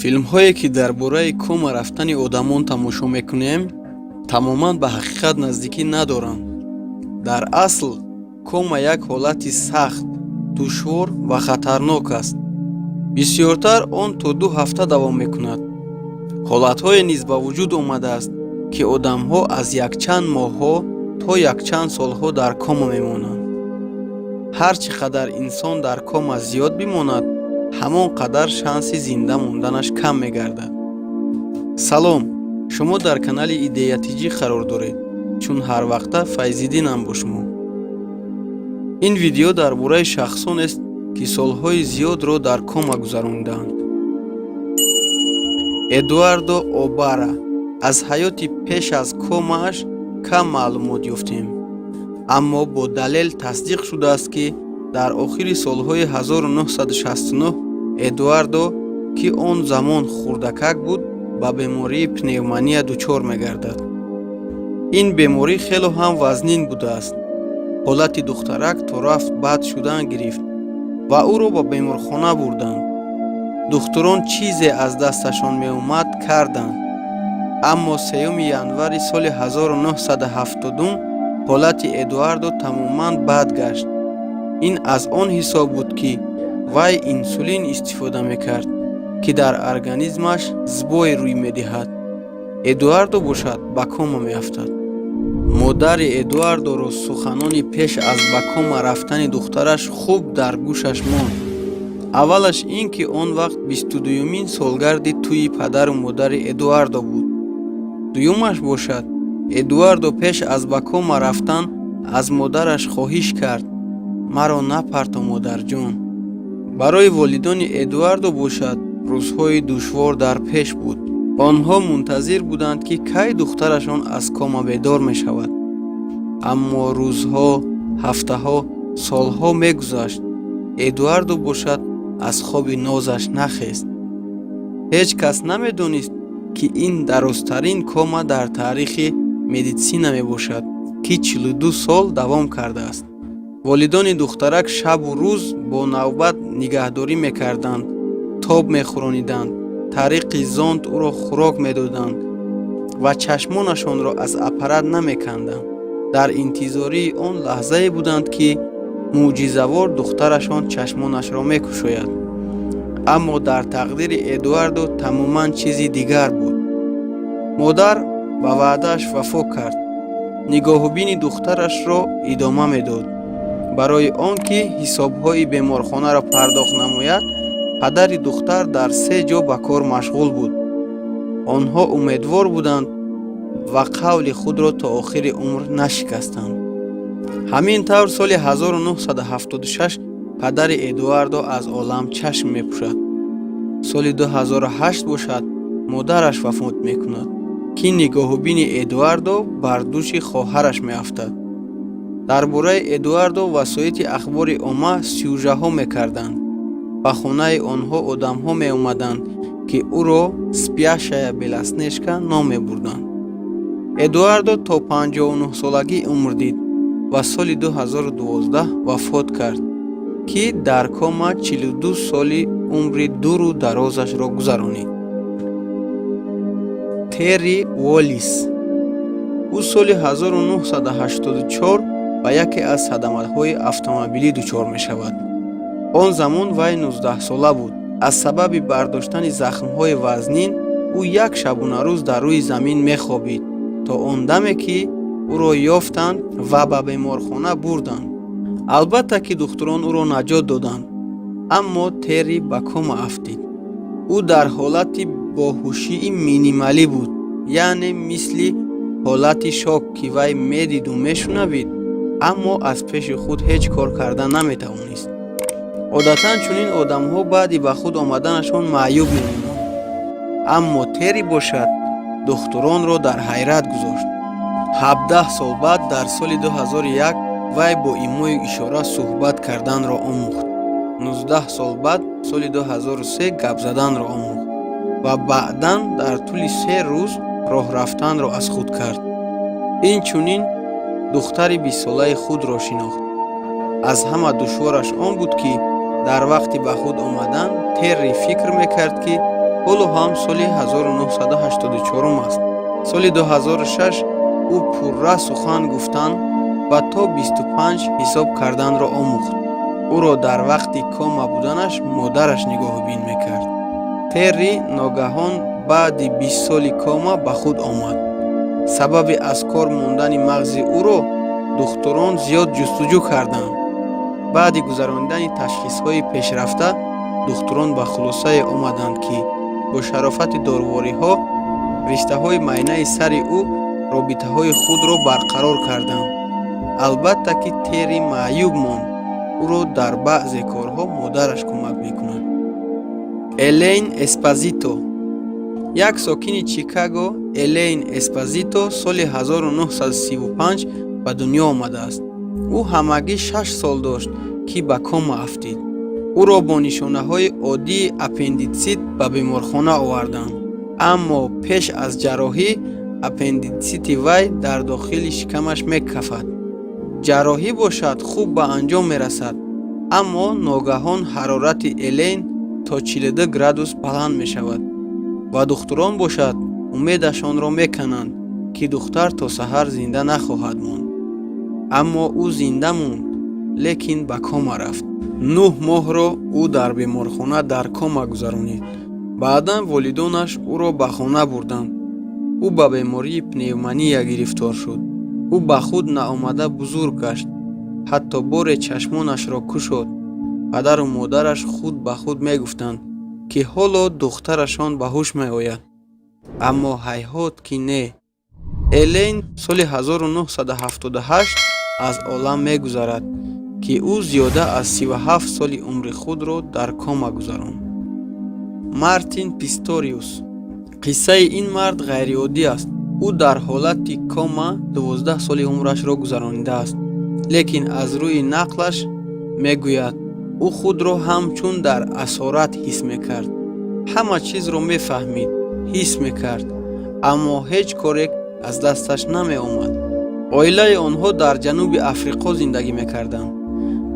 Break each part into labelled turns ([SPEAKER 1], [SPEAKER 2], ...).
[SPEAKER 1] Филмҳое, ки дар бораи кома рафтани одамон тамошо мекунем, тамоман ба ҳақиқат наздикӣ надоранд. Дар асл кома як ҳолати сахт, душвор ва хатарнок аст. Бисёртар он то 2 ҳафта давом мекунад. Ҳолатҳое низ ба вуҷуд омадааст, ки одамҳо аз якчанд моҳҳо то якчанд солҳо дар кома мемонанд. Ҳар чӣ қадар инсон дар кома зиёд бимонад, ҳамон қадар шанси зинда монданаш кам мегардад. Салом, шумо дар канали Идея Тҷи қарор доред. Чун ҳарвақта, Файзиддинам бо шумо. Ин видео дар бораи шахсонест, ки солҳои зиёдро дар кома гузаронидаанд. Эдуардо Обара. Аз ҳаёти пеш аз комааш кам маълумот ёфтем, аммо бо далел тасдиқ шудааст, ки дар охири солҳои 1969 Эдуардо, ки он замон хурдакак буд, ба бемории пневмония дучор мегардад. Ин беморӣ хело ҳам вазнин будааст. Ҳолати духтарак то рафт бад шудан гирифт ва ӯро ба беморхона бурданд. Духтурон чизе аз дасташон меомад, карданд, аммо 3 январи соли 1970 ҳолати Эдуардо тамоман бад гашт. Ин аз он ҳисоб буд, ки вай инсулин истифода мекард, ки дар организмаш сбой рӯй медиҳад. Эдуардо бошад, ба кома меафтад. Модари Эдуардоро суханони пеш аз ба кома рафтани духтараш хуб дар гӯшаш монд. Аввалаш ин ки он вақт 22-юмин солгарди тӯйи падару модари Эдуардо буд. Дуюмаш бошад, Эдуардо пеш аз ба кома рафтан аз модараш хоҳиш кард: «Маро напарто, модарҷон». Барои волидони Эдуардо бошад, рӯзҳои душвор дар пеш буд. Онҳо мунтазир буданд, ки кай духтарашон аз кома бедор мешавад, аммо рӯзҳо, ҳафтаҳо, солҳо мегузашт, Эдуардо бошад, аз хоби нозаш нахест. Ҳеҷ кас намедонист, ки ин дарозтарин кома дар таърихи медитсина мебошад, ки 42 сол давом кардааст. Волидони духтарак шабу рӯз бо навбат нигаҳдорӣ мекарданд, тоб мехӯрониданд, тариқи зонд ӯро хӯрок медоданд ва чашмонашонро аз аппарат намеканданд. Дар интизории он лаҳзае буданд, ки мӯъҷизавор духтарашон чашмонашро мекушояд. Аммо дар тақдири Эдуардо тамоман чизи дигар буд. Модар ба ваъдааш вафо кард, нигоҳубини духтарашро идома медод. Барои он ки ҳисобҳои беморхонаро пардохт намояд, падари духтар дар се ҷо ба кор машғул буд. Онҳо умедвор буданд ва қавли худро то охири умр нашикастанд. Ҳамин тавр, соли 1976 падари Эдуардо аз олам чашм мепӯшад. Соли 2008 бошад, модараш вафот мекунад, ки нигоҳубини Эдуардо бар дӯши хоҳараш меафтад. Дар бораи Эдуардо васоити ахбори омма сюжаҳо мекарданд. Ба хонаи онҳо одамҳо меомаданд, ки ӯро «спящая Белоснежка» ном мебурданд. Эдуардо то 59-солагӣ умр дид ва соли 2012 вафот кард, ки дар кома 42 соли умри дуру дарозашро гузаронид. Терри Уоллис. Ӯ соли 1984 ба яке аз садамаҳои автомобилӣ дучор мешавад. Он замон вай 19-сола буд. Аз сабаби бардоштани захмҳои вазнин ӯ як шабонарӯз дар рӯи замин мехобид, то он даме ки ӯро ёфтанд ва ба беморхона бурданд. Албатта ки духтурон ӯро наҷот доданд, аммо Терри ба кома афтид. Ӯ дар ҳолати боҳушии минималӣ буд, яъне мисли ҳолати шок, ки вай медиду мешунавид, аммо аз пеши худ ҳеҷ кор карда наметавонист. Одатан чунин одамҳо баъди ба худ омаданашон маъюб мемонанд, аммо Терри бошад, духтуронро дар ҳайрат гузошт. 17 сол баъд, дар соли 2001, вай бо имою ишора суҳбат карданро омӯхт. 19 сол баъд, соли 2003, гап заданро омӯхт ва баъдан дар тӯли 3 рӯз роҳ рафтанро аз худ кард. Инчунин духтари 20-солаи худро шинохт. Аз ҳама душвораш он буд, ки дар вақти ба худ омадан Терри фикр мекард, ки Ҳоло ҳам соли 1984 аст. Соли 2006 ӯ пурра сухан гуфтан ва то 25 ҳисоб карданро омӯхт. Ӯро дар вақти кома буданаш модараш нигоҳубин мекард. Терри ногаҳон баъди 20 соли кома ба худ омад. Сабаби аз кор мондани мағзи ӯро духтурон зиёд ҷустуҷӯ карданд. Баъди гузаронидани ташхисҳои пешрафта, духтурон ба хулосае омаданд, ки бо шарофати дорувориҳо риштаҳои майнаи сари ӯ робитаҳои худро барқарор карданд. Албатта ки Терри маъюб монд. Ӯро дар баъзе корҳо модараш кӯмак мекунад. Элейн Эспозито. Як сокини Чикаго, Элейн Эспозито, соли 1935 ба дунё омадааст. Ӯ ҳамагӣ 6 сол дошт, ки ба кома афтид. Ӯро бо нишонаҳои оддии аппендитсит ба беморхона оварданд, аммо пеш аз ҷарроҳӣ аппендитсити вай дар дохили шикамаш мекафад. Ҷарроҳӣ бошад, хуб ба анҷом мерасад, аммо ногаҳон ҳарорати Элейн то 42 градус баланд мешавад ва духтурон бошад, умедашонро мекананд, ки духтар то саҳар зинда нахоҳад монд. Аммо ӯ зинда монд, лекин ба кома рафт. 9 моҳро ӯ дар беморхона дар кома гузаронид. Баъдан волидонаш ӯро ба хона бурданд. Ӯ ба бемории пневмония гирифтор шуд. Ӯ ба худ наомада бузург гашт. Ҳатто боре чашмонашро кушод. Падару модараш худ ба худ мегуфтанд, ки ҳоло духтарашон ба ҳуш меояд, аммо ҳайҳот ки не. Элейн соли 1978 аз олам мегузарад, ки ӯ зиёда аз 37 соли умри худро дар кома гузаронд. Мартин Писториус. Қиссаи ин мард ғайриоддӣ аст. Ӯ дар ҳолати кома 12 соли умрашро гузаронидааст, лекин аз рӯи нақлаш мегӯяд, ӯ худро ҳамчун дар асорат ҳис мекард. Ҳама чизро мефаҳмид, ҳис мекард, аммо ҳеҷ коре аз дасташ намеомад. Оилаи онҳо дар Ҷануби Африқо зиндагӣ мекарданд.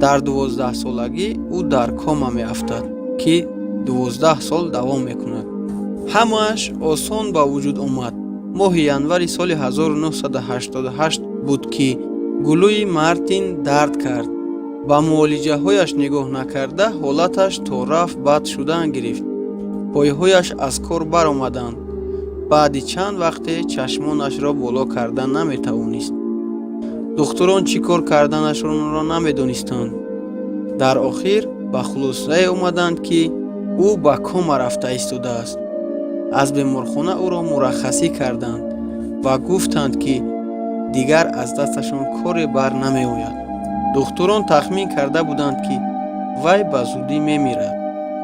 [SPEAKER 1] Дар 12-солагӣ ӯ дар кома меафтад, ки 12 сол давом мекунад. Ҳамааш осон ба вуҷуд омад. Моҳи январи соли 1988 буд, ки гулӯи Мартин дард кард. Ба муолиҷаҳояш нигоҳ накарда, ҳолаташ то рафт бад шудан гирифт. Пойҳояш аз кор баромаданд. Баъди чанд вақте чашмонашро боло карда наметавонист. Духтурон чӣ кор карданашонро намедонистанд. Дар охир ба хулосае омаданд, ки ӯ ба кома рафта истодааст. Аз беморхона ӯро мураххасӣ карданд ва гуфтанд, ки дигар аз дасташон коре бар намеояд. Духтурон тахмин карда буданд, ки вай ба зудӣ мемирад.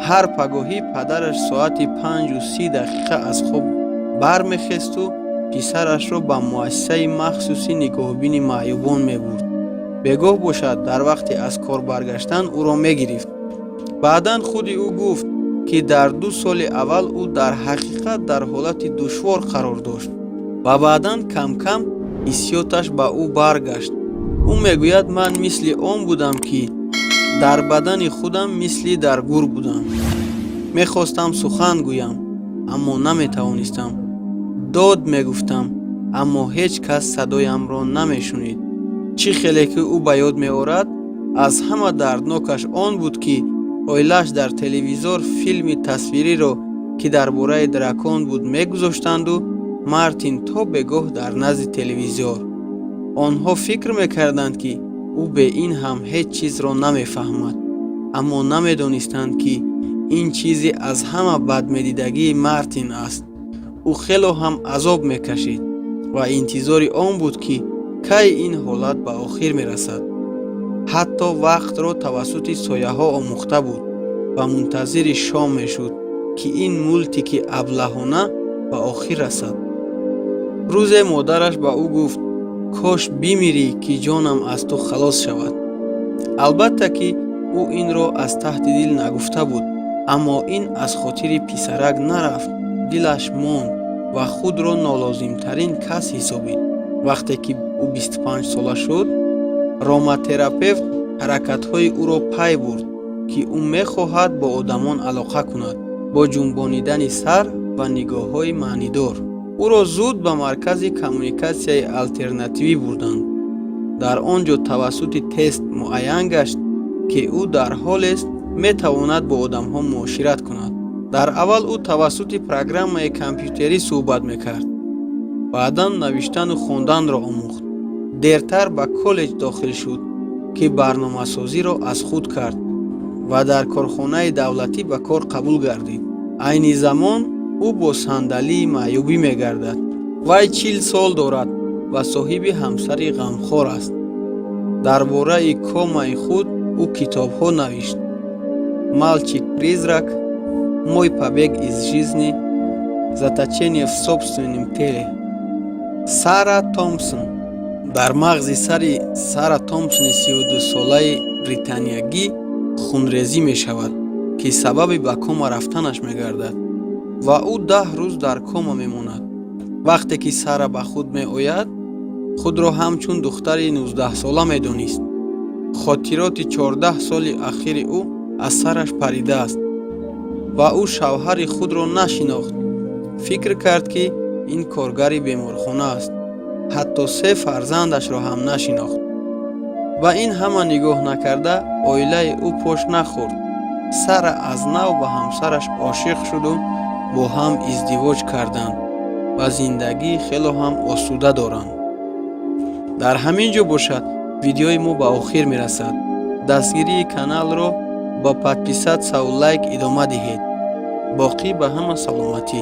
[SPEAKER 1] Ҳар пагоҳӣ падараш соати 5:30 аз хоб бармехесту писарашро ба муассисаи махсуси нигоҳубини маъюбон мебурд. Бегоҳ бошад, дар вақти аз кор баргаштан ӯро мегирифт. Баъдан худи ӯ гуфт, ки дар 2 соли аввал ӯ дар ҳақиқат дар ҳолати душвор қарор дошт ва баъдан кам-кам ҳиссиёташ ба ӯ баргашт. Ӯ мегӯяд: «Ман мисли он будам, ки дар бадани худам мисли дар гур будам. Мехостам сухан гӯям, аммо наметавонистам. Дод мегуфтам, аммо ҳеҷ кас садоямро намешунид». Чӣ хеле ки ӯ ба ёд меорад, аз ҳама дарднокаш он буд, ки оилааш дар телевизор филми тасвириро, ки дар бораи дракон буд, мегузоштанду Мартин то бегоҳ дар назди телевизор. Онҳо фикр мекарданд, ки ӯ бе ин ҳам ҳеҷ чизро намефаҳмад, аммо намедонистанд, ки ин чизи аз ҳама бадмедидагии Мартин аст. Ӯ хело ҳам азоб мекашид ва интизори он буд, ки кай ин ҳолат ба охир мерасад. Ҳатто вақтро тавассути сояҳо омӯхта буд ва мунтазири шом мешуд, ки ин мултики аблаҳона ба охир расад. Рӯзе модараш ба ӯ гуфт: «Кош бимирӣ, ки ҷонам аз ту халос шавад». Албатта ки ӯ инро аз таҳти дил нагуфта буд, аммо ин аз хотири писарак нарафт, дилаш монд ва худро нолозимтарин кас ҳисобид. Вақте ки ӯ 25 сола шуд, ромотерапевт ҳаракатҳои ӯро пай бурд, ки ӯ мехоҳад бо одамон алоқа кунад. Бо ҷунбонидани сар ва нигоҳҳои маънидор. Ӯро зуд ба маркази коммуникатсияи алтернативӣ бурданд. Дар он ҷо тавассути тест муайян гашт, ки ӯ дар ҳолест метавонад бо одамҳо муошират кунад. Дар аввал ӯ тавассути программаи компютерӣ суҳбат мекард, баъдан навиштану хонданро омӯхт. Дертар ба коллеҷ дохил шуд, ки барномасозиро аз худ кард ва дар корхонаи давлатӣ ба кор қабул гардид. Айни замон ӯ бо сандалии маъюбӣ мегардад. Вай 40 сол дорад ва соҳиби ҳамсари ғамхор аст. Дар бораи комаи худ ӯ китобҳо навишт: «Мальчик призрак», «Мой побег из жизни», «Заточение в собственном теле». Сара Томпсон. Дар мағзи сари Сара Томпсони 32-солаи британиягӣ хунрезӣ мешавад, ки сабаби ба кома рафтанаш мегардад ва ӯ 10 рӯз дар кома мемонад. Вақте ки Сара ба худ меояд, худро ҳамчун духтари 19-сола медонист. Хотироти 14 соли ахири ӯ аз сараш паридааст ва ӯ шавҳари худро нашинохт, фикр кард, ки ин коргари беморхона аст. Ҳатто се фарзандашро ҳам нашинохт. Ба ин ҳама нигоҳ накарда, оилаи ӯ пош нахӯрд. Сара аз нав ба ҳамсараш ошиқ шуду бо ҳам издивоҷ карданд ва зиндагии хело ҳам осуда доранд. Дар ҳамин ҷо бошад, видеои мо ба охир мерасад. Дастгирии каналро бо подписаться-ву лайк идома диҳед. Боқӣ ба ҳама саломатӣ.